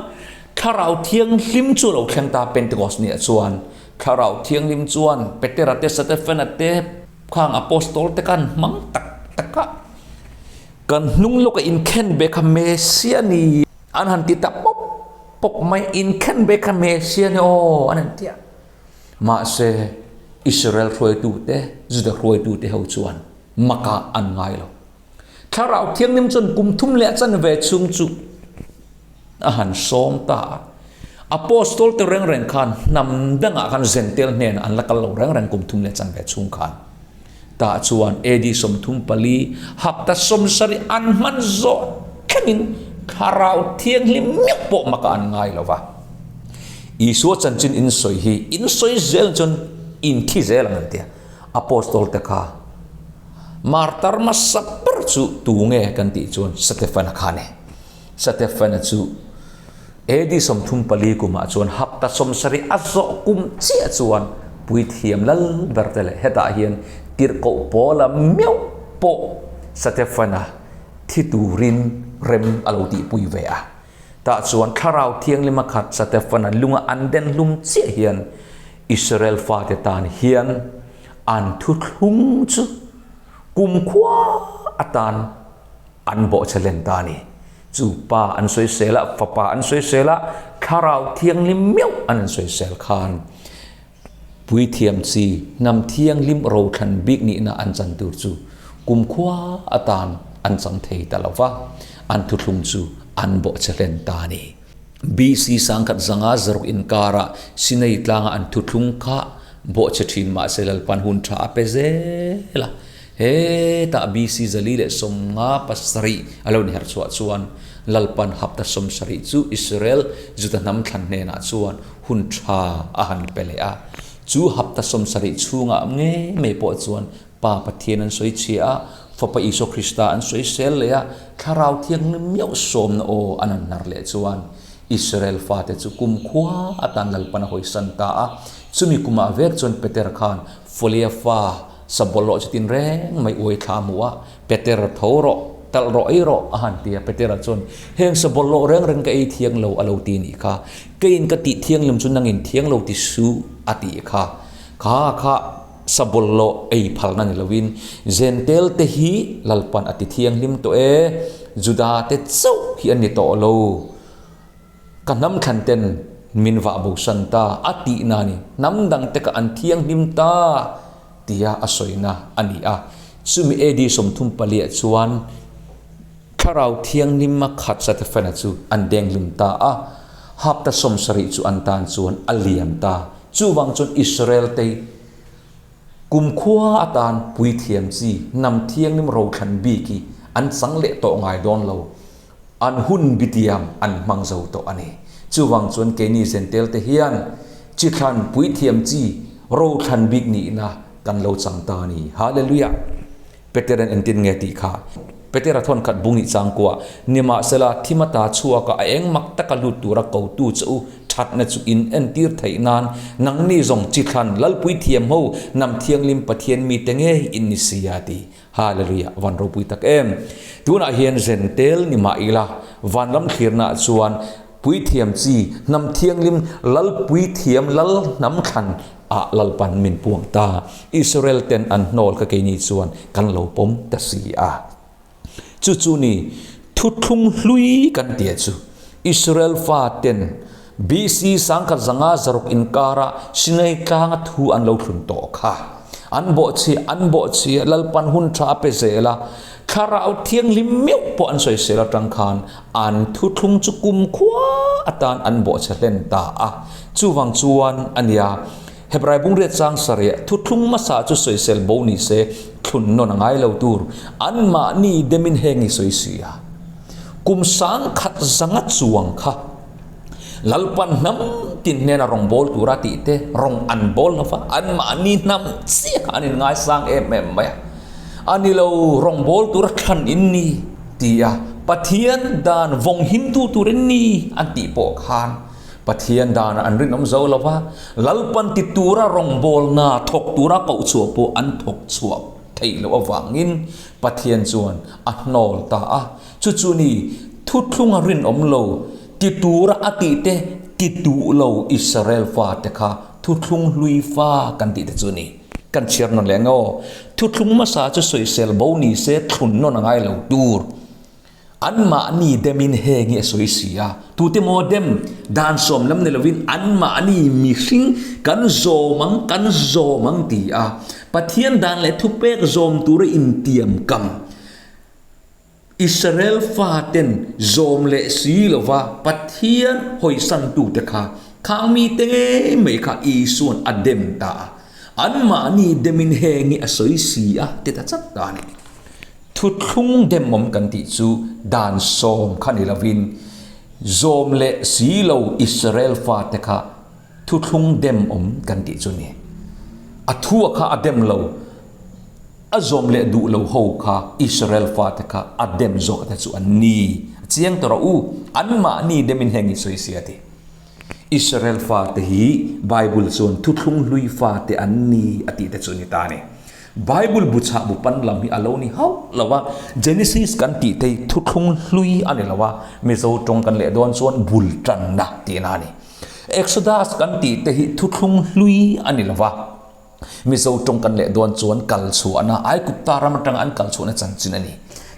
Thlarau Thianghlim chu a lo thleng ta Pentecost niah chuan Thlarau Thianghlim chuan Petera te Setefena te khang Apostol te khan hmang tak tak a. Kan hnung lawka inkhen ve kha Messia ni an han ti ta pawp pawp mai, inkhen ve kha Messia ni aw an han ti a. Mahse, Israel hruaitute, Juda hruaitute ho chuan maka an ngai lo. Thlarau Thianghlim chuan kum thum leh a chanve chhung chu a han sawm ta a. Apostol te reng reng khan hnam dangah khan Gentile hnenah an la kal lo reng reng kum thum leh chanve chhung khan. Tah chuan AD 34 hapta 70 an hman zawh thlengin Thlarau Thianghlim meuh pawh maka an ngai lo va. Isua chanchin in sawi hi in sawi zel chuan in thi zel ang an ti a. Apostol te kha martar hmasa ber chu tu nge kan tih chuan Setefana kha a ni. Setefana chu AD 34 kumah chuan hapta 70 a zawh kum chiah chuan Puithiam lal ber te leh hetah hian tirhkoh Paula meuh pawh Setefana thi turin rem a lo tihpui ve a. Tah chuan Thlarau Thianghlima khat Setefana lunga an den hlum chiah hian Israel fate tan hian an thuthlung chu kumkhua atan an bawhchhe hlen ta a ni. Chu Pa an sawisel a, Fapa an sawisel a, Thlarau Thianghlim meuh an insawisel khan Puithiam chi hnam thianghlim rothlan bik nihna an chan tur chu kumkhua atan an chang thei ta lo va, an thuthlung chu an bawhchhe hlen ta a ni. BC sangkhat zanga zaruk inkarah Sinai tlanga an thuthlung kha bawhchhe thin mahse Lalpan hun tha a pe zel a. Hetah BC 457 a lo inherh chhuah chuan Lalpan hapta 70 chu Israel Juda hnam thlan hnenah chuan hun tha a han pe leh a. Chu hapta 70 chhungah ngei mai pawh chuan Pa Pathian an sawi chhia a, Fapa Isua Krista an sawi sel leh a, Thlarau Thianghlim meuh sawmna aw an han hnar leh chuan Israel fate chu kumkhua atan Lalpan a hawisan ta a. Chumi kumah vek chuan Peter khan Folia fa sa bawlhhlawh chu tin reng mai uai thla a hmu a, Peter tho rawh, talh rawh ei rawh a han ti a, Petera chuan heng sa bawlhhlawh reng reng ka ei thiang lo a lo ti nih kha, keiin ka tih thianghlim chu nangin thiang lo ti suh a tih kha, kha kha sa bawlhhlawh ei phalna ni loin Zentel te hi Lalpan a ti thianghlim tawh e, Juda te chauh hi an ni tawh lo. Ka hnam thlan ten min vah bosan ta a tihna ni, hnam dang te ka an thianghlim ta tia a sawina a ni a. Chumi AD 34 chuan Thlarau Thianghlima khat Setefena chu an denghlim ta a, hapta 70 chu an tan chuan a liam ta. Chuvang chuan Israel te kumkhua atan puithiam chi hnam thianghlim rothlan bik hi an chang leh tawh ngai dawn lo. An hun bitiam an hmang zo tawh a ni. Chuvang chuan keini Zentel te hian chi thlan puithiam chi ro thlan bik nihna kan lo chang ta a ni. Hallelujah! Peteran entin nge tih kha? Petera thawn khat bung nih chang kuah, Nimahsela, thim ata chhuaka a eng mak taka lut tura kotu che u thatna chu in entir theih nan nangni zawng chi thlan Lalpuithiam ho hnam thianghlim Pathian mite ngei in ni si a ti. Hallelujah, van ropui tak em! Tunah hian zen tel ni mah ila, vanram thlirnaah chuan puithiam chi, hnam thianghlim, lal puithiam, lal hnam thlan ah Lalpan min puang ta. Israel ten an hnawl kha keini chuan kan lo pawm ta si a. Chu chu ni thuthlung hlui kan tia chu Israel fa ten BC 1600 inkara Sinai tlanga thu an lo thlun tawh kha. An bawhchhia, an bawhchhia, Lalpan hun tha a pe zel a, Thlarau Thianghlim meuh pawh an sawisel atang khan an thuthlung chu kumkhua atan an bawhchhe hlen ta a. Chuvang chuan a nia, Hebrai bungriat chang sarih thuthlung hmasa chu sawisel bo ni se thlun nawn a ngai lo tur, anmahni demin heng i sawi si a. Kum 1100 chuang kha Lalpan hnam tin hnena rawngbâwl tura tih te rawng an bâwl lo va, anmahni hnam chiah an inngaisang em em mai a. A ni lo, rawngbâwl tura thlan in ni ti a, Pathian dan vawng himtu tur in ni an tih pawh khan Pathian danah an rinawm zo lo va, Lalpan ti tura rawngbâwlna thawk tura koh chhuah pawh an thawk chhuah theih loh avangin Pathian chuan a hnawl ta a. Chu chu ni, thuthlunga rinawm lo, ti tura a tih te ti duh lo Israel fate kha thuthlung hlui fa kan tih te chu ni. Kan chhiar nawn leh ang aw. Thuthlung hmasa chu sawisel bo ni se thlun nawn a ngai lo tur. Anmahni demin heng hi a sawi si a. Tute maw dem? Dan sawm lam ni lovin anmahni mihring kan zawm ang, kan zawm ang ti a. Pathian dan leh thupek zawm tura intiam kam. Israel faten zawm leh si lova Pathian hawisantute kha khang mite ngei mai kha Isua'n a dem ta a, anmahni demin heng hi a sawi si a ti ta chat ta a ni. Thuthlung demawm kan tih chu dan sawm kha ni lovin zawm leh si lo Israel fate kha thuthlung demawm kan tih chu ni. A thua kha a dem lo. A zawm leh duh lo ho kha Israel fate kha a dem zawk te chu an ni. A chiang tawh rawh u, anmahni demin heng i sawi sia ti. Israel fate hi Bible chuan thuthlung hlui fate an ni a tih te chu a ni ta a ni. Bible bu chhah bu pan lam hi a lo ni hauh lo a, Genesis kan tih te hi thuthlung hlui a ni lo a, Mizo tawng kan leh dawn chuan bul tanna tihna a ni. Exodus kan tih te hi thuthlung hlui a ni lo a, Mizo tawng kan leh dawn chuan kal chhuahna, Aigupta ram atanga an kal chhuahna chanchin a ni.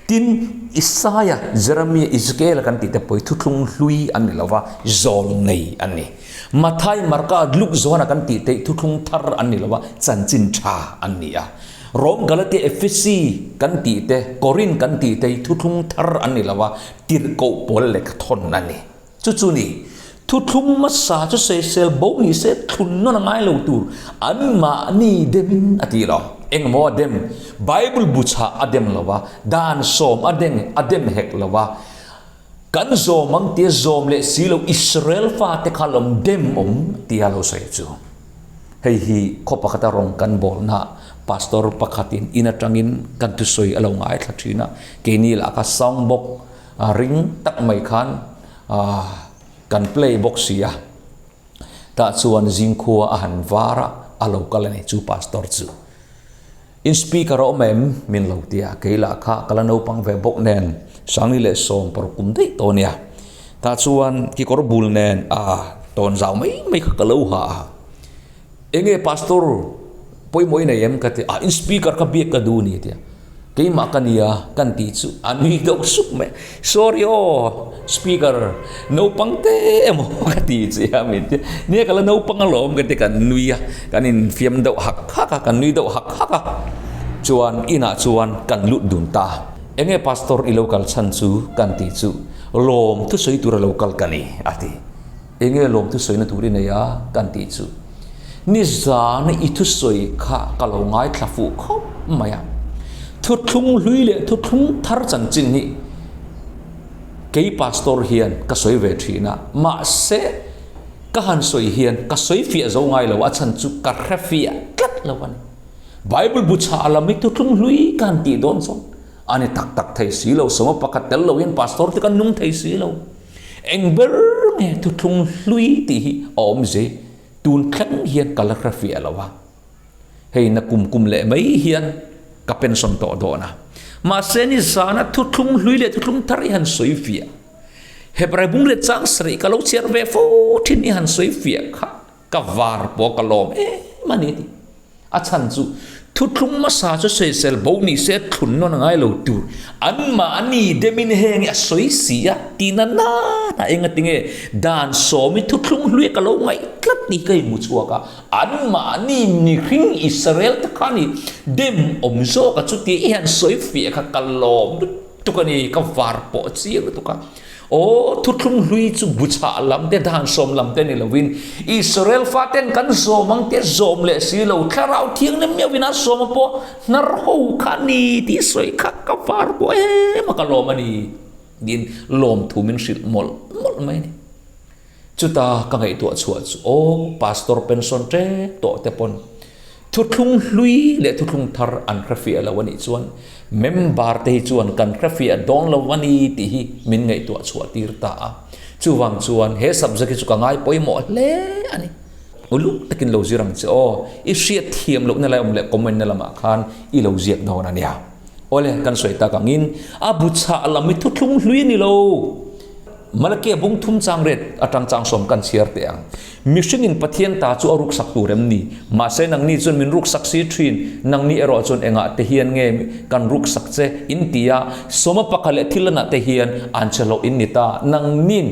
Tin, Isaia, Jeremia, Ezekiela kan tih te pawh hi thuthlung hlui an ni lo va, zawl nei an ni. Mathai, Marka, Luke, Johana kan tih te hi thuthlung thar an ni lo va, chanchin tha an ni a. Rom, Galatia, Efesi kan tih te, Korin kan tih te hi thuthlung thar an ni lo va, tirhkoh pawl lehkhathawn an ni. Chu chu ni, thuthlung hmasa chu sawisel bo ni se thlun nawn a ngai lo tur anmahni demin a ti lo. Engmaw a dem? Bible bu chhah a dem lo a, dan sawm a deng a dem hek lo a. Kan zawm ang tia zawm leh si lo Israel fate kha lawm dem awm tia lo sawi chu. Hei hi khaw pakhata rawng kan bawlna pastor pakhatin in atangin kan thusawi a lo ngaithla thin a, keini lah kha sound box A ring tak mai khan kan play bawk si a, tah chuan zingkhua a han var a, a lo kal a ni chu pastor chu. In speaker a awm em? Min lo ti a, kei lah kha ka la naupang ve bawk nen Sangli leh Sawm paruk kum daih tawh a nia. Tah chuan kekawr bul nen a tawn zau mai mai kha ka lo ha a, Enge pastor pawimawh i nei em ka ti a, in speaker kha biak ka duh ni a ti a, keimah ka nia kan tih chu a nui deuh sup mai, sorry aw speaker naupang te emaw ka ti che a min ti a, nia ka la naupang alawm ka ti kan nui a, kan infiam deuh hak hak a, kan nui deuh hak hak a, chuan inah chuan kan lut dun ta, enge pastor i lo kal chhan chu kan tih chu lawm thusawi tura lo kal ka ni a ti. Enge lawm thusawina tur i nei a kan tih chu nizan i thusawi kha ka lo ngaithla fuh khawp mai a. Thuthlung hlui leh thuthlung thar chanchin hi kei pastor hian ka sawi ve thin a, mahse ka han sawi hian ka sawi fiah zo ngai lo a chhan chu ka hre fiah tlat lo a ni. Bible bu chhah lam hi thuthlung hlui ka han tih dawn chuan a ni tak tak thei si lo, sawma pakhat tel lo hian pastor te kan nung thei si lo. Eng ber nge thuthlung hlui tih hi a awm zi, tun thleng hian ka la hre fiah lo a. Hei na kum kum leh mai hian ka pension tawh dawn a. Mahse ni zana thuthlung hlui leh thuthlung thar i han sawi fiah. Hebrai bung leh chang sarih ka lo chhiar ve fo thin i han sawi fiah kha ka var pawh ka lawm em a ni tih. A chhan chu thuthlung hmasa chu sawisel bo ni se thlun nawn a ngai lo tur. Anmahni demin heng hi a sawi si a tih na nana enga tinge dan sawmi thuthlung hlui ka lo ngaih tlat ni ka inhmu chhuak a. Anmahni mihring Israel te kha ni dem awm zawk a chutia i han sawi fiah kha ka lawm lutuk a ni ka var pawh chiang lutuk a. Aw, thuthlung hlui chu buchah lam te, dan sawm lam te ni lovin, Israel faten kan zawm ang te zawm leh si lo, Thlarau Thianghlim meuhin a sawm a pawh hnar ho kha ni tih sawi kha ka var pawh em a ka lawm a ni tiin lawmthu min hrilh mawlh mawlh mai a ni. Chuta ka ngaihtuah chhuah chu aw, Pastor pension ṭek tawh te pawn thuthlung hlui leh thuthlung thar an hrefiah lo a nih chuan member te hi chuan kan hrefiah dawn lo a ni tih hi min ngaihtuah chhuah tir ta a. Chuvang chuan he subject hi chu ka ngai pawimawh hle a ni. Uluk takin lo zir ang che aw, i hriat thiam lohna lai awm leh comment na lamah khan i lo ziak dawn a nia. Awle, kan sawi tak angin a bu chhah lam hi thuthlung hlui a ni lo. Malakia bung thum chang ret atang chang sawm kan chhiar teh ang. Mihringin Pathian ta chu a ruksak tur em ni? Mahse nangni chuan min ruksak si thin, nangni erawh chuan engah te hian nge kan ruksak che in ti a, sawma pakhat leh thil lanah te hian an che hlawh in ni ta, nangnin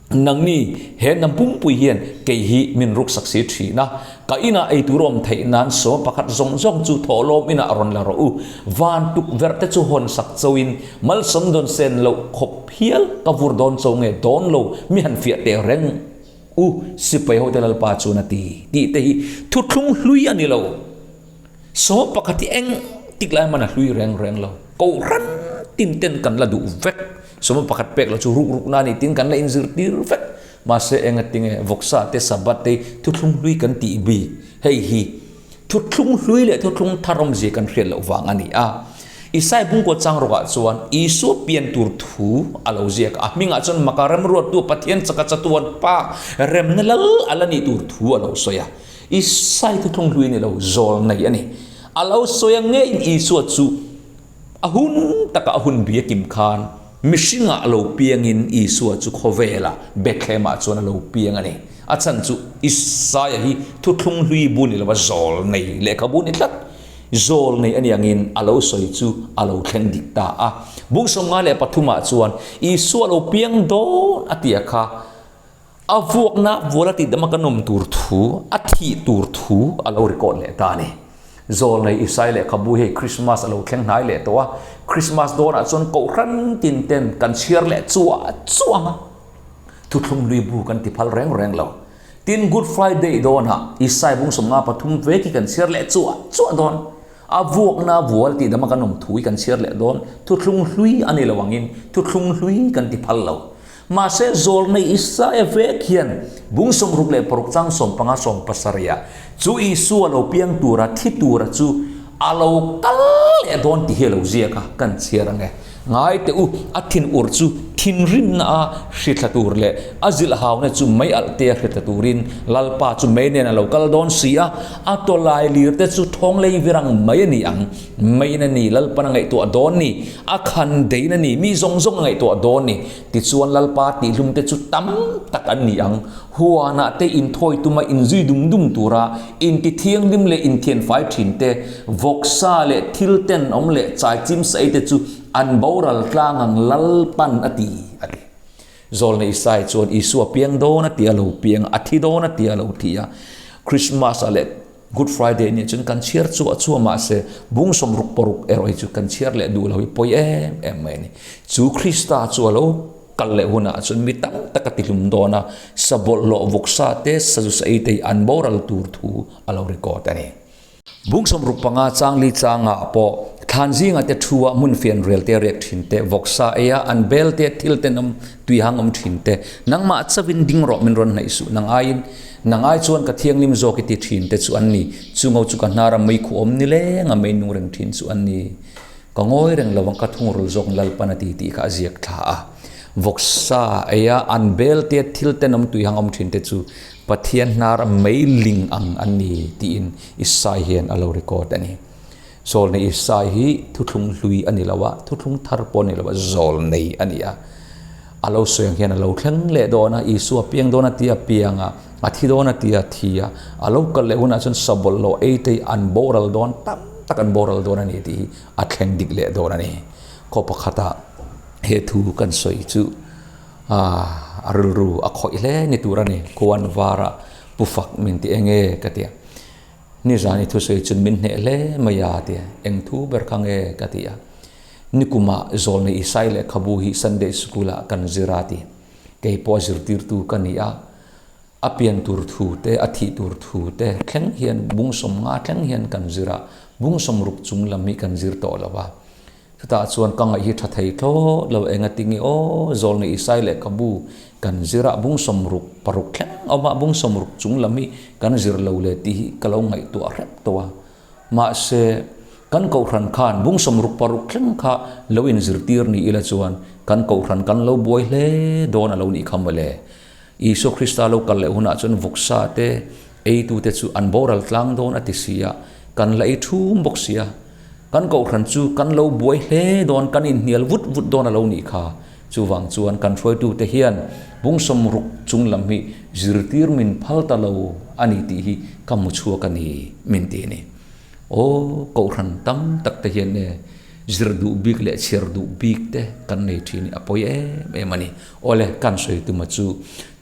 nangni he hnam pumpui hian kei hi min ruksak si thin a, Ka inah ei tur awm theih nan sawm pakhat zawng zawng chu thawhlawm inah rawn la rawh u. Van tukverh te chu hawn sak chauhin malsawm dawn sen loh khawp hial ka vur dawn cho nge dawn lo mi han fiah teh reng u sipai hote Lalpa chuan a ti tih te hi thuthlung hlui a ni lo. Sawm pakhat hi eng tik lai hman a hlui reng reng lo. Kohhran tin ten kan la duh vek. Sawm pakhat pek lo chu ruk ruk na ni tin kan la inzirtir vek. Mahse engatinge vawksa te Sabbath te thuthlung hlui kan tih bik? Hei hi thuthlung hlui leh thuthlung thar awmzia kan hriat loh vang a ni a. Isai bungkaw chang rawkah chuan Isua pian tur thu a lo ziak a, a hmingah chuan maka remruattu Pathian chaka chatuan Pa remna lal a la nih tur thu a lo sawi a. Isai thuthlung hlui ni lo, zawl nei a ni. A lo sawi a ngeiin Isua chu a hun taka a hun bi a kim khan mihringah a lo piangin Isua chu khawvelah Bethlehem-ah chuan a lo piang a ni. A chhan chu Isaia hi thuthlung hlui bu ni lova zawl nei lehkhabu ni tlat. Zawl nei a ni angin a lo sawi chu a lo thleng dik ta a. Bung 53 ah chuan Isua a lo piang dawn a tia kha a vuakna vual a tihdam a kan awm tur thu, a thih tur thu a lo record leh ta a ni. Zawl nei Isai lehkhabu hei Krismas a lo thleng hnai leh tawh a, Krismas dawnah chuan kohhran tin ten kan chhiar leh chuah chuah ang a, thuthlung lui bu kan ti phal reng reng lo. Tin, Good Friday dawnah Isai bung 53 vek hi kan chhiar leh chuah chuah dawn. A vuakna vual tihdam a kan awm thu hi kan chhiar leh dawn. Thuthlung hlui a ni lo angin thuthlung hlui kan ti phal lo. Mahse, zawlnei Isaia vek hian bung 66 chang 15 17 ah chu Isua lo piang tura thi tura chu a lo kal leh dawn tih hi a lo ziak a, kan chhiar ang e. Ngai teh u, a thinur chu thinrimna a hrithla tur leh a zilhhauna chu mei alh te a hrithla turin Lalpa chu mei nen a lo kal dawn si a, a tawlai lir te chu thawng lei vir ang mai a ni ang. Meiin a ni, Lalpan a ngaihtuah dawn ni, a khan deiin a ni, mi zawng zawng a ngaihtuah dawn ni. Tichuan Lalpa tihhlum te chu tam tak an ni ang. Huanah te inthawi tuma inzui dum dum tura intithianghlim leh inthianfai thin te, vawksa leh thil tenawm leh chaichim saei te chu an boral tlang ang Lalpan a ti, a ti. Zawlnei Isai chuan Isua piang dawn a ti a lo piang a, a thi dawn a ti a lo thi a. Krismas-ah leh Good Friday nih chuan kan chhiar chuah chuah mahse bung 66 erawh hi chu kan chhiar leh duh lo hi pawi em em mai a ni. Chu Krista chu a lo kal leh hunah chuan mi tam tak a tihlum dawn a, sa bawlhhlawh vawksa te, sazu sa ei te hi an boral tur thu a lo record a ni. Bung 65 chang li changah pawh thlan zingah te thu a hmun fian rel te riak thin te, vawksa ei a an bel te, thil tenawm tuihang awm thin te, nangmah chauhin ding rawh min rawn hnaih suh nang aiin Nang ai chuan ka thianghlim zawk i ti thin te chu an ni. Chungo chu ka hnara mei khu awm ni leng a mei nung reng thin chu an ni. Ka ngawi reng lo ang ka thungrul zawk Lalpan a ti tih kha a ziak thla a. Vawksa eia an bel te thil tenawm tuihang awm thin te chu Pathian hnara mei ling ang an ni tiin Isai hian a lo record a ni. Zawlnei Isai hi thuthlung hlui a ni lo a, thuthlung thar pawh a ni lo a, zawlnei a ni a. A lo sawi ang hian a lo thleng leh dawn a, Isua piang dawn a tia piang a, a thi dawn a tia thi a, a lo kal leh hunah chuan sa bawlhhlawh ei te hi an boral dawn, tam tak an boral dawn a ni tih hi a thleng dik leh dawn a ni. Khaw pakhata he thu kan sawi chu a rilru a khawih hle ni tur a ni. Khuan vara pu fak min ti eng nge ka ti a, nizan i thusawi chuan min hneh hle mai a ti a, eng thu ber kha nge ka ti a. Nikumah Zawlnei Isai lehkhabu hi Sunday School ah kan zir a ti. Kei pawh a zirtirtu ka ni a, a pian tur thu te, a thih tur thu te thleng hian bung 50 thleng hian kan zir a, bung 60 chung lam hi kan zir tawh lo a. Chutah chuan ka ngaih hi tha thei thlawt lo, engatinge aw Zawlnei Isai lehkhabu kan zir a, bung 66 thleng awm a, bung 60 chung lam hi kan zir lo le tih hi ka lo ngaihtuah hrep tawh a. Mahse, kan kohhran khan bung 66 thleng kha lo inzirtir ni ila chuan kan kohhran kan lo buai hle dawn a lo nih kha mawle. Isua Krista lo kal leh hunah chuan vawksa te, eitute chu an boral tlang dawn a ti si a, kan la ei thum bawk si a. Kan kohhran chu kan lo buai hle dawn, kan inhnial vut vut dawn a lo nih kha. Chuvang chuan kan hruaitute hian bung 60 chung lam hi zirtir min phal ta lo a ni tih hi ka hmu chhuak a ni min ti a ni. Aw, kohhran tam tak te hian e zir duh bik leh chhiar duh bik te kan nei thin hi a pawi em em a ni. Awle, kan sawi tuma chu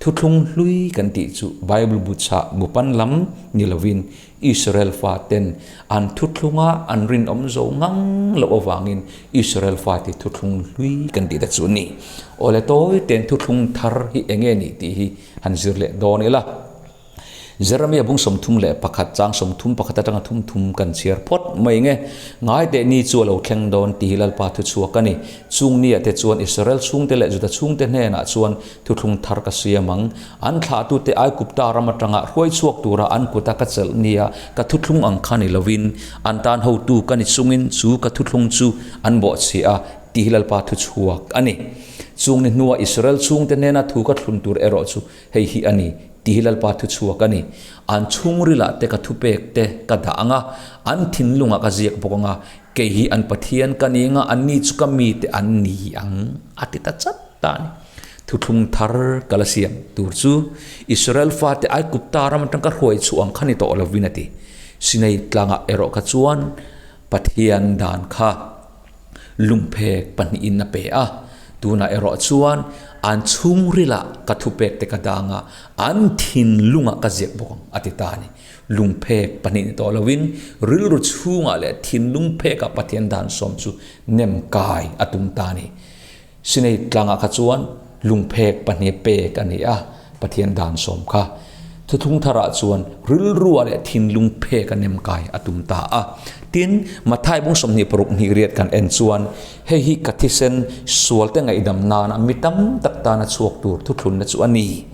thuthlung hlui kan tih chu Bible bu chhah bu pan lam ni lovin Israel faten an thuthlunga an rinawm zo ngang loh avangin Israel fate thuthlung hlui kan tih ta chu a ni. Awle tawi ten thuthlung thar hi eng nge nih tih hi han zir leh dawn ila. Jeremia bung 31 chang 31 atanga thum thum kan chhiar phawt mai nge. Ngai teh ni chu a lo thleng dawn tih hi Lalpa thu chhuak a ni. Chung nia te chuan Israel chhungte leh Juda chhungte hnenah chuan thuthlung thar ka siam ang. An thlahtute Aigupta ram atanga hruai chhuak tura an kuta ka chelh nia ka thuthlung ang kha ni lovin an tan hotu ka ni chungin chu ka thuthlung chu an bawhchhiah a tih hi Lalpa thu chhuak a ni. Chung ni hnua Israel chhungte hnena thu ka thlun tur erawh chu hei hi a ni tih hi Lalpa thu chhuak a ni. An chhungrilah te ka thupek te ka dah ang a, an thinlungah ka ziak bawk ang a, kei hi an Pathian ka ni ang a, anni chu ka mite an ni ang a ti ta chat ta a ni. Thuthlung thar ka la siam tur chu Israel fate Aigupta ram atang ka hruai chhuah ang kha ni tawh lovin a ti. Sinai tlangah erawh kha chuan Pathian dan kha lungphek pahnihin a pe a, tunah erawh chuan an chhungrilah ka thupek te ka dang a, an thinlungah ka ziak bawk ang a ti ta a ni. Lungphek pahnih ni tawh lovin rilru chhungah leh thinlung phekah Pathian dan sawm chu nem kai a tum ta a ni. Sinai tlangah kha chuan lungphek pahnih pek a ni a, Pathian dan sawm kha. Thuthlung tharah chuan rilrua leh thinlung phek a nem kai a tum ta a. Tin, Mathai bung 26 hnih riat kan en chuan, hei hi ka thisen sualte ngaihdam nana mi tam tak tana chhuak tur thuthlunna chu a ni.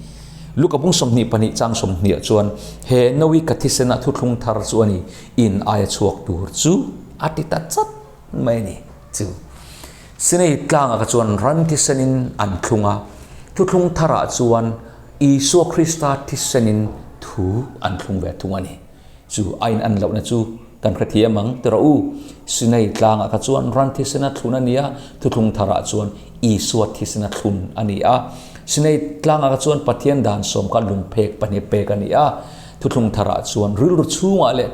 Luka bung 22 chang 20 ah chuan, he Noe ka thisena thuthlung thar chu a ni, in aia chhuak tur chu a ti ta chat mai a ni. Chu. Sinai tlangah kha chuan ran thisenin an thlung a, thuthlung tharah chuan Isua Krista thisenin thu an thlung ve thung a ni. Chu a in an lohna chu kan hrethiam ang ti rawh u. Sinai tlangah kha chuan ran thisena thlun a ni a, thuthlung tharah chuan Isua thisena thlun a ni a. Sinai tlangah kha chuan Pathian dan sawm kha lungphek pahnih pek a ni a, thuthlung tharah chuan rilru chhungah leh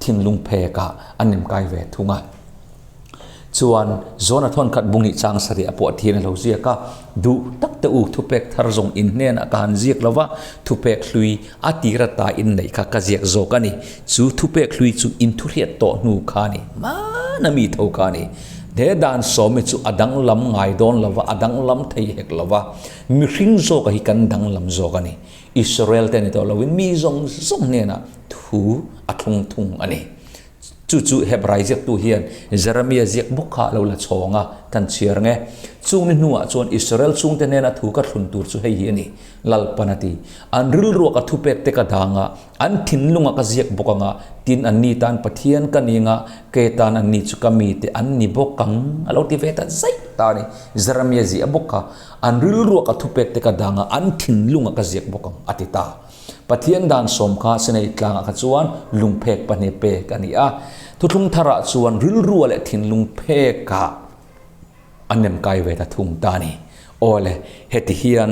thinlung phekah an inkai ve thung a. Chuan Zona thawn khat bung nih chang sarih a pawh thian a lo ziak a, duh tak te u thupek thar zawng in hnenah ka han ziak lo va, thupek hlui a tir ata in neih kha ka ziak zawk a ni. Chu thupek hlui chu in thuhriat tawh hnu kha a ni, hmana mi tho kha a ni. He dan sawmi chu a danglam ngai dawn lo va, a danglam thei hek lo va, mihring zawka hi kan danglam zawk a ni. Israel te ni tawh loin mi zawng zawng hnenah thu a thlung thung a ni. Chu chu Hebrai ziaktu hian Jeremia ziak bawk kha a lo la chhawng a, kan chhiar nge. Chung ni hnuah chuan Israel chhungte hnena thu ka thlun tur chu hei hi a ni, Lalpan a ti. An rilruak a thupek te ka dang a, an thinlungah ka ziak bawk ang a, tin anni tan Pathian ka ning a, ke tan anni chu ka mite an ni bawk ang, a lo ti ve ta zaih ta a ni. Jeremia ziah bawk kha, An rilruak a thupek te ka dang a, an thinlungah ka ziak bawk ang, a ti ta. Pathian dan sawm kha Sinai tlangah kha chuan lungphek pahnih pek a ni a. Thuthlung tharah chuan rilrua leh thinlung phekah a nem kai ve ta thung ta a ni. Aw le, heti hian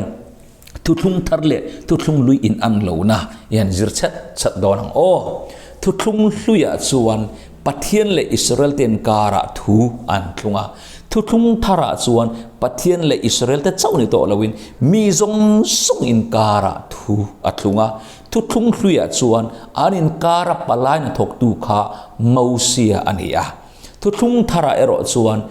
thuthlung thar leh thuthlung lui in ang lohna i han zir chat chat dawn ang aw. Thuthlung hluiah chuan Pathian leh Israel te inkarah thu an thlung a. Thuthlung tharah chuan Pathian leh Israel te chauh ni tawh loin mi zawng zawng inkarah thu a thlung a. Thuthlung hluiah chuan an inkara palai hnathawktu kha Mosia a ni a. Thuthlung tharah erawh chuan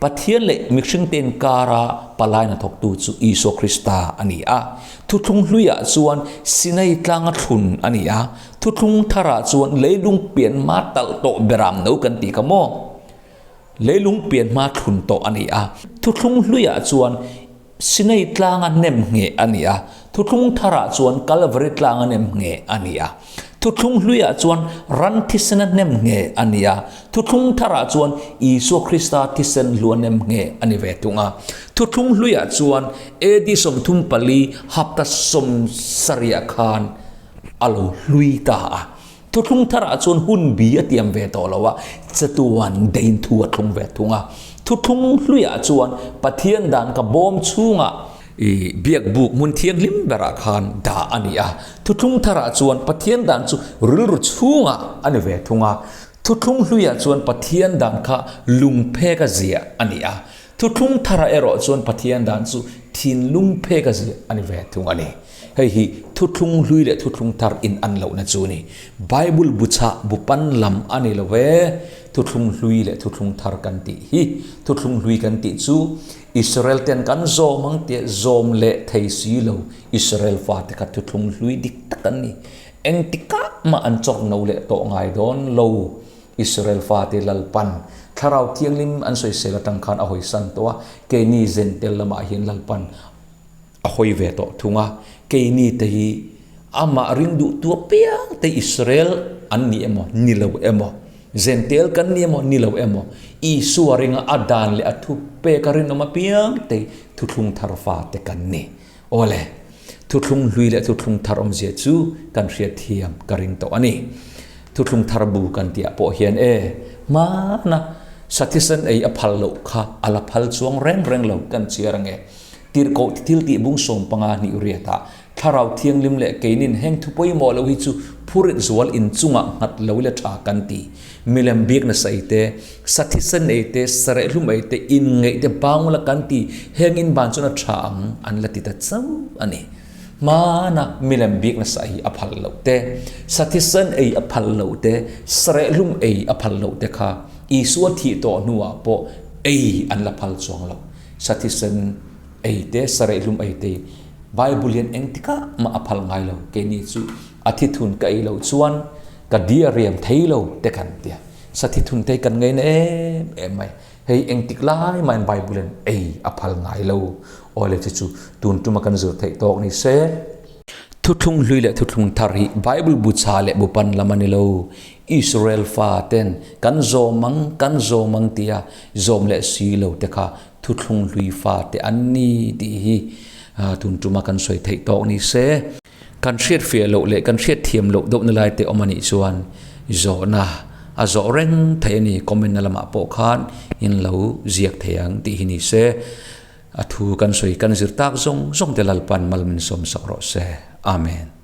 Pathian leh mihringte inkara palai hnathawktu chu Isua Krista a ni a. Thuthlung hluiah chuan Sinai tlanga thlun a ni a. Thuthlung tharah chuan leilung pian hma talh tawh beram no kan tih kha maw? Leilung pian hma thlun tawh a ni a. Thuthlung hluiah chuan Sinai tlanga nem ngheh a ni a. Thuthlung tharah chuan Kalvari tlanga nem ngheh a ni a. Thuthlung hluiah chuan ran thisena nem ngheh a ni a. Thuthlung tharah chuan Isua Krista thisen hlua nem ngheh a ni ve thung a. Thuthlung hluiah chuan AD 34 hapta 70 khan a lo hlui ta a. Thuthlung tharah chuan hun bi a tiam ve tawh lo a, chatuan dein thu a thlung ve thung a. Thuthlung hluiah chuan Pathian dan ka bawm chhungah i biakbuk hmun thianghlim berah khan dah a ni a. Thuthlung tharah chuan Pathian dan chu rilru chhungah a ni ve thung a. Thuthlung hluiah chuan Pathian dan kha lungphek a ziah a ni a. Thuthlung tharah erawh chuan Pathian dan chu thinlung phek a ziah a ni ve thung a ni. Hei hi thuthlung hlui leh thuthlung thar in an lohna chu a ni. Bible bu chhah bu pan lam a ni lo ve. Thuthlung hlui leh thuthlung thar kan tih hi thuthlung hlui kan tih chu Israel ten kan zawm ang tia zawm leh thei si lo Israel fate kha thuthlung hlui dik tak an ni. Engtikah mah an chawk no leh tawh ngai dawn lo. Israel fate Lalpan Thlarau Thianghlim an sawisel atang khan a hawisan tawh a, keini Zentel lamah hian Lalpan a hawi ve tawh thung a, keini te hi amah ring duh tu apiang te Israel an ni emaw, ni lo emaw, Zentel kan ni emaw, ni lo emaw, Isua ringa a dan leh a thu pek a rinawm apiang te thuthlung thar fate kan ni. Awle, thuthlung hlui leh thuthlung thar awmzia chu kan hriatthiam ka ring tawh a ni. Thuthlung thar bu kan tihah pawh hian e, hmana sathisen ei a phal loh kha a la phal chuang reng reng lo kan chhiar ange. Tirhkoh thil tih bung 15 hnih riatah Thlarau Thianghlim leh keinin heng thu pawimawh lo hi chu phurit zual inchungah nghat lo ila tha kan ti. Milem biak nasa ei te, sa thisen ei te, sareh hlum ei te, inngeih te bangula kan ti, heng in ban chuan a tha ang an la ti ta chauh a ni. Hmana milem biak nasa ei a phal loh te, sa thisen ei a phal loh te, sareh hlum ei a phal loh te kha Isua thih tawh hnuah pawh ei an la phal chuang lo. Sa thisen ei te, sareh hlum ei te Bible hian engtikah mah a phal ngai lo. Keini chu a thithun ka ei loh chuan ka dia riam thei lo te kan tia. Sa thithun te hi kan ngaina em em mai. Hei engtik lai mahin Bible in ei a phal ngai lo. Awle chu chu tun tuma kan zir theih tawk ni se. Thuthlung hlui leh thuthlung thar hi Bible bu cha leh bu pan lam a ni lo. Israel fa ten kan zawm ang, kan zawm ang tia zawm leh si lo te kha thuthlung hlui fa te an ni tih hi tun tuma kan sawi theih tawk ni se. Kan hriat fiah loh leh kan hriat thiam loh deuhna lai te awm a nih chuan zawhna a zawh reng theih a ni. Comment na lamah pawh khan in lo ziak thei ang tih hi ni se. A thu kan sawi kan zir tak zawng zawng te Lalpan mal min sawmsak rawh se. Amen.